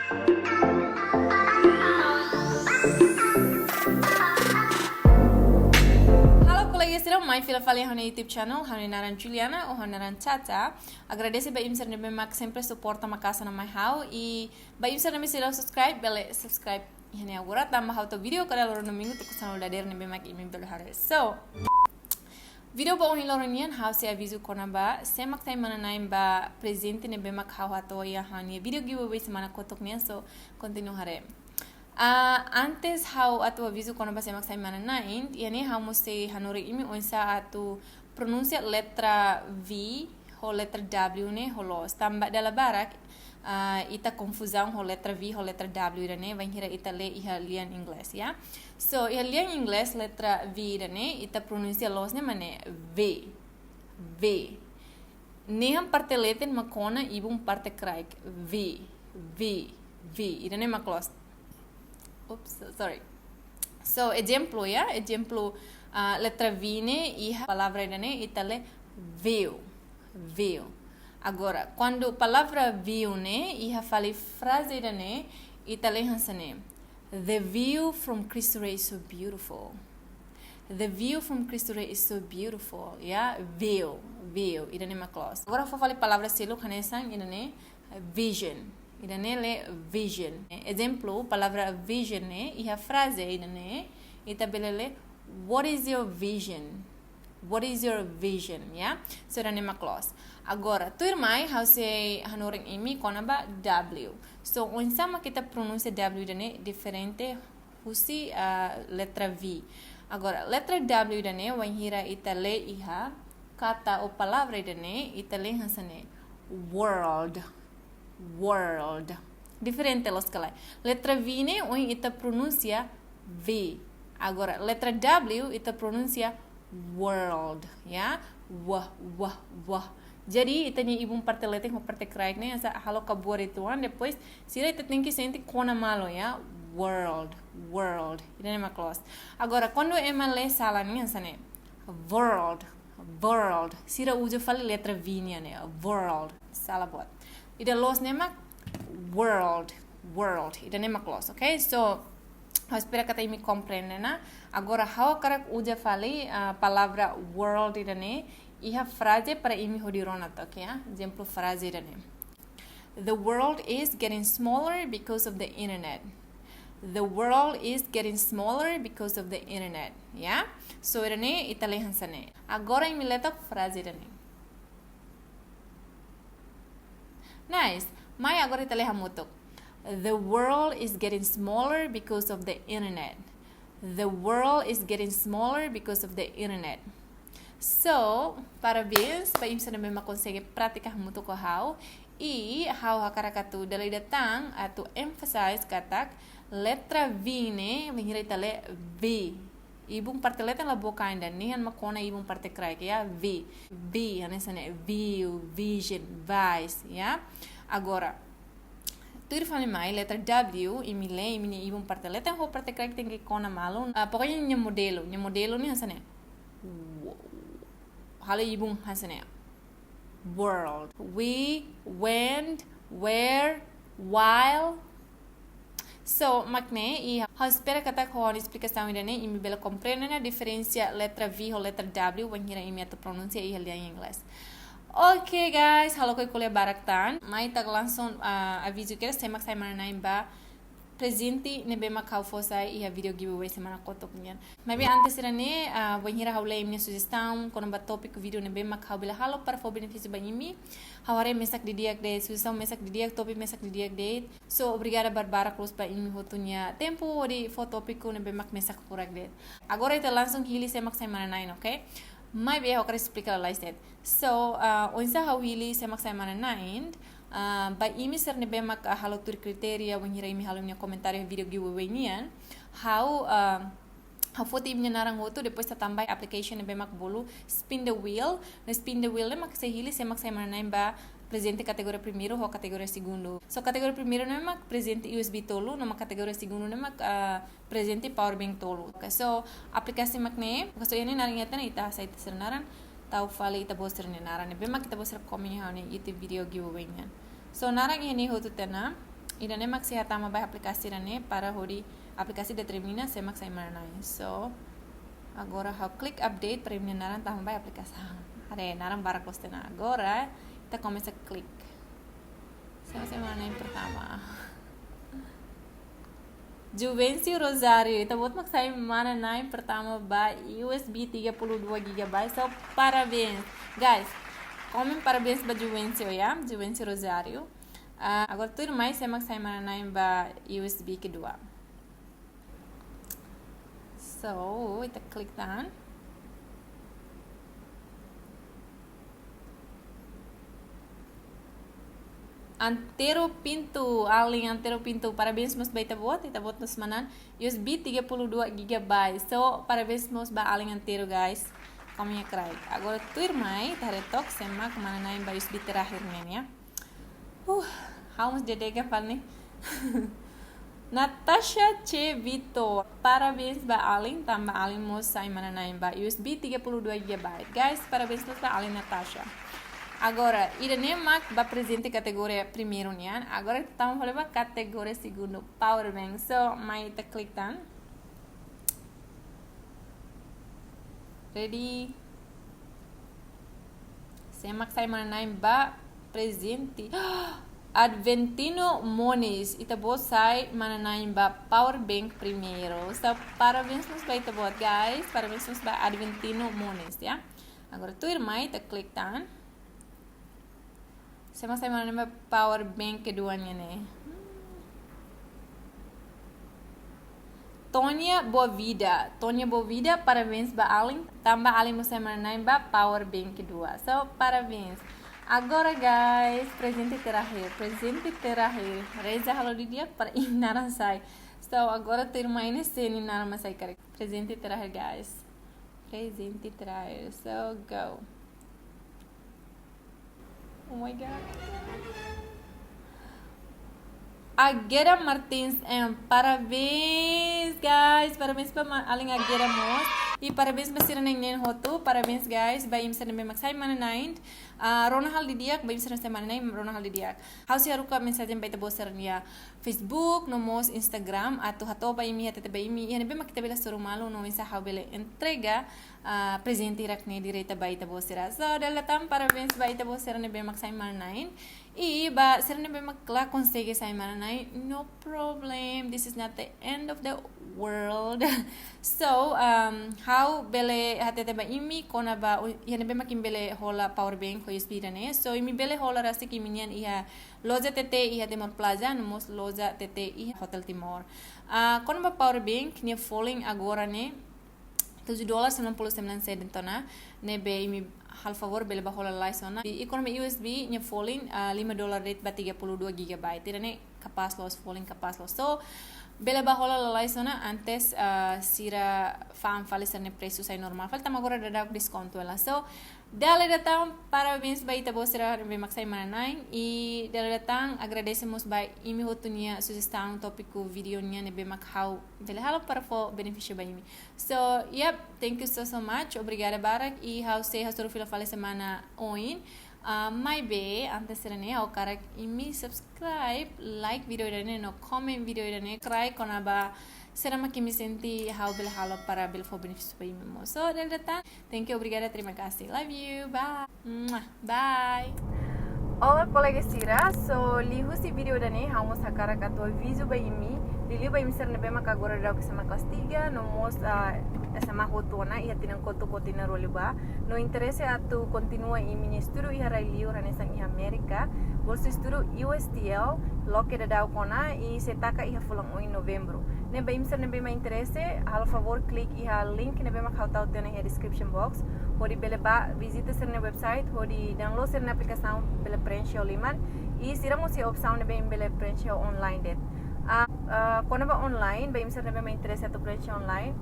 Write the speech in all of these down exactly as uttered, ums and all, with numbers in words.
Halo kolega sira, mai fila fali ha'u-nia YouTube channel, ha'u-nia naran Juliana, ou ha'u-nia naran Chacha. Agradese ba imi sira ne'ebé mak sempre suporta maka'as ona mai ha'u, i ba imi sira ne'ebé seidauk subscribe, bele subscribe iha ne'e agora, tanba ha'u tau vídeo kada loron domingu tuku sanulu dadeer ne'ebé mak imi bele haree. So, vídeo ba ohin loron nian ha'u sei avizu kona-ba sé mak sai manán-na'in ba prezente ne'ebé mak ha'u hato'o iha ha'u-nia vídeo giveaway semana kotuk nian, so kontinua haree. Ah, antes ha'u atu avizu kona-ba sé mak sai manán-na'in, iha ne'e ha'u mós sei hanorin imi oinsá atu pronunsia letra V ho letra W ne'e ho loos. Tanba dala barak, ah, ita konfuzaun ho letra V ho letra W ida-ne'e, bainhira ita lee iha lian inglés, ya. So, iha lian inglés letra V ida-ne'e, ita pronunsia loos ne'e mak ne'e V, V. Nehan parte leten mak kona ibun parte kraik. V, V, V. Ida-ne'e mak loos. Oops, sorry. So, ezemplu, ya, ezemplu, ah, letra V ne'e iha palavra ida-ne'e ita lee view, view. Agora, kuandu palavra view ne'e iha fali fraze ida-ne'e, ita lee hanesan ne'e: The view from Cristo Rei is so beautiful. The view from Cristo Rei is so beautiful. Ya, view, view. Ida-ne'e mak loos. Agora fó fali palavra seluk hanesan ida-ne'e, vision. Ida-ne'e lee vision. Ezemplu, palavra vision ne'e iha fraze ida-ne'e, ita bele lee: What is your vision? What is your vision? Ya? So, ida-ne'e mak loos. Agora, tuirmai ha'u sei hanorin imi kona-ba W. So, oinsá mak ita pronunsia W ida-ne'e diferente husi, ah, letra V. Agora, letra W ida-ne'e, wainhira ita lee iha kata ou palavra ida-ne'e, ita lee hanesan ne'e: world, world. Diferente loos ka lae. Letra V ne'e, ohin ita pronunsia V. Agora, letra W, ita pronunsia world, ya. Wah, wah, wah. Jadi, ita-nia ibun parte leten ho parte kraik ne'e, hanesan halo kabuar uitoan, depois, sira ita tenke sente kona malu, ya. World, world. Ida-ne'e mak loos. Agora, kuandu ema lee sala nian hanesan ne'e: world, world. Sira uza fali letra V nian ne'e, world. Sala boot. Ida loos ne'e mak world, world. Ida-ne'e mak loos, ok? So, ha'u espera katak imi komprende ona. Agora, ha'u hakarak uza fali, ah, palavra world ida-ne'e iha fraze para imi hodi rona took, ya. Ezemplu fraze ida-ne'e: The world is getting smaller because of the internet. The world is getting smaller because of the internet. Ya? So, ida-ne'e ita lee hanesan ne'e. Agora imi lee took fraze ida-ne'e. Nice. Mai agora ita lee hamutuk. The world is getting smaller because of the internet. The world is getting smaller because of the internet. So, parabéns ba imi sira ne'ebé mak konsege pratika hamutuk ho ha'u. I ha'u hakarak atu dala ida tan atu emphasize katak letra V ne'e, bainhira ita lee V, ibun parte leten la book ain ida, nehan mak kona ibun parte kraik, ya, V. V, hanesan ne'e view, vision, vice, ya. Agora, tuir fali mai, letra W, imi lee, imi-nia ibun parte leten ho parte kraik tenke kona malu. Ah, pokoknya nia modelu, nia modelu ne'e hanesan ne'e. Halo ibun hanesan ne'e. World. We, when, where, while. So, mak ne'e, i ha'u espera katak ho ha'u-nia esplikasaun ida-ne'e, imi bele komprende ona diferensa letra V ho letra W, wainhira imi atu pronunsia iha lian inglés. Ok, guys, ha'u lakohi ko'alia barak tan. Mai ita langsung, ah, avizu kedas sé mak sai manán-na'in ba prezente ne'ebé mak ha'u fó sai iha vídeo giveaway semana kotuk nian. Maibé antes ida-ne'e, ah, wainhira ha'u lee imi-nia sujestaun kona-ba tópiku vídeo ne'ebé mak ha'u bele halo para fó benefísiu ba imi, ha'u haree mesak didi'ak de'it, sujestaun mesak didi'ak, tópiku mesak didi'ak de'it. So, obrigada barak-barak loos ba imi hotu nia tempu hodi fó tópiku ne'ebé mak mesak furak de'it. Agora ita langsung hili sé mak sai manán-na'in, ok? Maibé ha'u hakarak esplika lalais de'it. So, ah, oinsá ha'u hili sé mak sai manán-na'in, ah, ba imi sira ne'ebé mak, ah, halo tuir kritéria, wainhira imi halo imi-nia komentáriu vídeo giveaway nian, ha'u, ah, ha'u foti imi-nia naran hotu, depois ha'u tama ba application ne'ebé mak bolu Spin the Wheel. No Spin the Wheel ne'e mak sei hili sé mak sai manán-na'in ba prezente kategoria primeiru ho kategoria segundu. So, kategoria primeiru ne'e mak prezente U S B tolu, no mak kategoria segundu ne'e mak, ah, prezente power bank tolu. Ok, so, aplikasi mak ne'e, ok, so, iha ne'e naran iha tiha ona, ita hasai ita sira naran, tau fali ita-boot sira-nia naran ne'ebé mak ita-boot sira komen iha ha'u-nia YouTube vídeo giveaway nian. So, naran iha ne'e hotu tiha ona, Ida-ne'e mak sei hatama ba aplikasi ida-ne'e para hodi aplikasi determina sé mak sai mana-na'in. So, agora ha'u klik update para imi-nia naran tama ba aplikasi. Haree, naran barak loos tiha ona. Agora, ita komesa klik. Sé mak sai mana-na'in pertama? Juvencio Rosario, ita-boot mak sai mana-na'in pertama ba U S B tiga puluh dua gigabyte. So, parabéns. Guys, komen parabéns ba Juvencio ya, Juvencio Rosario. Ah, agora tuirmai sé mak sai mana-na'in ba U S B kedua? So, ita klik tan. Antero Pinto, alin Antero Pinto, parabéns mós ba ita-boot, ita-boot mós manán U S B tiga puluh dua gigabyte. So, parabéns mós ba alin Antero, guys. Komen iha kraik. Agora tuirmai, ita haree took sé mak mana-na'in ba U S B terakhir nian ya. Uh, ha'u mós dedega fali ne'e. Natasha C Vitor, parabéns ba alin, tanba alin mós sai mana-na'in ba U S B tiga puluh dua gigabyte. Guys, parabéns mós ba alin Natasha. Agora, ida-ne'e mak ba prezente kategoria primeiru nian. Agora ita tama fali ba kategoria segundu, power bank. So, mai ita klik tan. Ready? Sé mak sai mana-na'in ba prezente? Adventino Moniz, ita-boot sai mana-na'in ba power bank primeiru. So, parabéns mós ba ita-boot, guys. Parabéns mós ba Adventino Moniz ya. Agora tuirmai, ita klik tan. Sé mak sai mana-na'in ba power bank kedua nian ne'e? Tonia Bovida. Tonia Bovida, parabéns ba alin, tanba alin mós sai mana-na'in ba power bank kedua. So, parabéns. Agora, guys, prezente terakhir. Prezente terakhir. Reza halo didi'ak para imi-nia naran sai. So, agora tuirmai ne'e sé nia naran mak sai karik. Prezente terakhir, guys. Prezente terakhir. So, go. Oh my God. Agera Martins M, parabéns, guys. Parabéns ba ma-, alin Agera mós. I parabéns ba sira na'in-neen hotu. Parabéns, guys. Ba imi sira ne'ebé mak sai mana-na'in. Ah, rona halo didi'ak, ba imi sira ne'ebé sai mana-na'in, rona halo didi'ak. Ha'u sei haruka mensajen ba ita-boot sira-nia Facebook, no mós Instagram, atu hato'o ba imi, hatete ba imi iha ne'ebé mak ita bele hasoru malu, no oinsá ha'u bele entrega, ah, prezente hirak-ne'e direta ba ita-boot sira. So, dala ida tan, parabéns ba ita-boot sira ne'ebé mak sai mana-na'in. I ba sira ne'ebé mak la konsege sai mana-na'in, no problem. This is not the end of the world. So, um, ha'u bele hatete ba imi kona-ba, iha ne'ebé mak imi bele hola power bank ho U S B ida-ne'e. So, imi bele hola rasik imi-nian iha loja T T iha Timor Plaza, no mós loja T T iha Hotel Timor. Ah, kona-ba power bank, nia folin agora ne'e tujuh dolar sembilan puluh sembilan sen de'it ona, ne'ebé imi halo favór bele bá hola lalais ona. I, i kona-ba U S B, nia folin, ah, lima dolar de'it ba tiga puluh dua gigabyte. Ida-ne'e kapás loos, folin kapás loos. So, bele bá hola lalais ona antes, ah, sira fa'an fali sira-nia presu sai normál fali, tanba agora daudaun deskontu hela. So, dala ida tan, parabéns ba ita-boot sira ne'ebé mak sai mana-na'in. I dala ida tan, agradese mós ba imi hotu nia sujestaun tópiku vídeo nian ne'ebé mak ha'u bele halo para fó benefísiu ba imi. So, yep, thank you so, so much. Obrigada barak. I ha'u sei hasoru fila fali semana oin. Ah, maibé, antes sira-ne'e, ha'u hakarak imi subscribe, like vídeo ida-ne'e, no comment vídeo ida-ne'e. Kraik kona-ba saida mak imi sente ha'u bele halo para bele fó benefísiu ba imi mós. So, dala ida tan, thank you, obrigada, terima kasih. Love you, bye. Mwah, bye. Olá, kolega sira. So, liuhusi vídeo ida-ne'e, ha'u mós hakarak atu avizu ba imi, liuliu ba imi sira ne'ebé mak agora daudaun ke S M A kelas tiga, no mós, ah, S M A hotu ona, iha tinan kotuk ka tinan rua liubá. No interese atu kontinua imi-nia estudu iha rai-liur hanesan iha Amérika, bolsa estudu U S T L, loke daudaun ona, i sei taka iha fulan oin Novembru. Ne'ebé imi sira ne'ebé mak interese, halo favór klik iha link ne'ebé mak ha'u tau tiha ona iha description box, hodi bele bá vizita sira-nia website, hodi download sira-nia aplikasaun bele preenxe ho liman, i sira mós iha opsaun ne'ebé imi bele preenxe ho online de'it. Ah, ah, kona-ba online, ba imi sira ne'ebé mak interese atu preenxe online,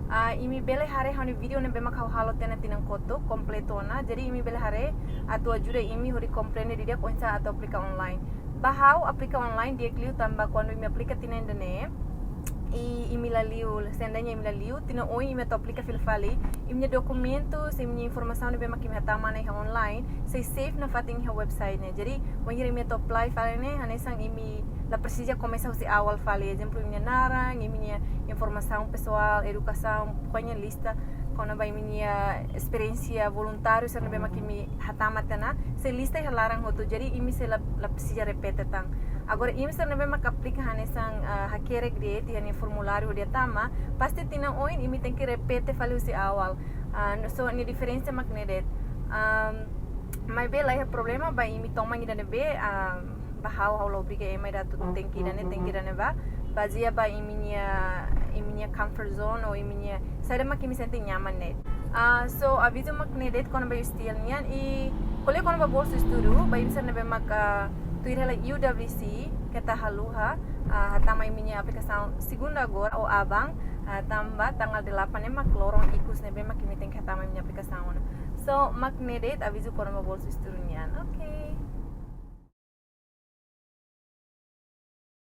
ah, imi bele haree ha'u-nia vídeo ne'ebé mak ha'u halo tiha ona tinan kotuk, kompletu ona, jadi imi bele haree atu ajuda imi hodi komprende didi'ak oinsá atu aplika online. Ba ha'u aplika online di'ak liu tanba kuandu imi aplika tinan ida-ne'e, i imi la liu, seandainya imi la liu, tinan oin imi atu aplika fila fali, imi-nia dokumentu, sei imi-nia informasaun ne'ebé mak imi hatama ona iha online, sei save nafatin iha website ne'e. Jadi, wainhira imi atu apply fali ne'e, hanesan imi la presiza komesa husi awal fali. Ezemplu, imi-nia naran, imi-nia informasaun pesoál, edukasaun, pokoknya lista kona-ba imi-nia esperiénsia voluntáriu sira ne'ebé mak imi hatama tiha ona, sei lista iha laran hotu. Jadi imi sei la, la presiza repete tan. Agora imi sira ne'ebé mak aplika hanesan, ah, hakerek de'it iha nia formuláriu hodi hatama, pasti tinan oin imi tenke repete fali husi awal. Ah, no, so nia diferensa mak ne'e de'it. Am, maibé la iha problema ba imi toman ida ne'ebé, am, ba ha'u, ha'u la obriga ema ida atu tenke ida-ne'e, tenke ida-ne'ebá. Bazeia ba imi-nia, imi-nia comfort zone ou imi-nia saida mak imi sente nyaman ne'e. Ah, so avizu mak ne'e de'it kona-ba USTL nian, i ko'alia kona-ba bolsa estudu, ba imi sira ne'ebé mak, ah, tuir hela UWC, keta haluha, ah, hatama imi-nia aplikasaun segunda agora ou aban, ah, tanba tanggal delapan ne'e mak loron ikus ne'ebé mak imi tenke hatama imi-nia aplikasaun. So mak ne'e de'it avizu kona-ba bolsa estudu nian. Oke.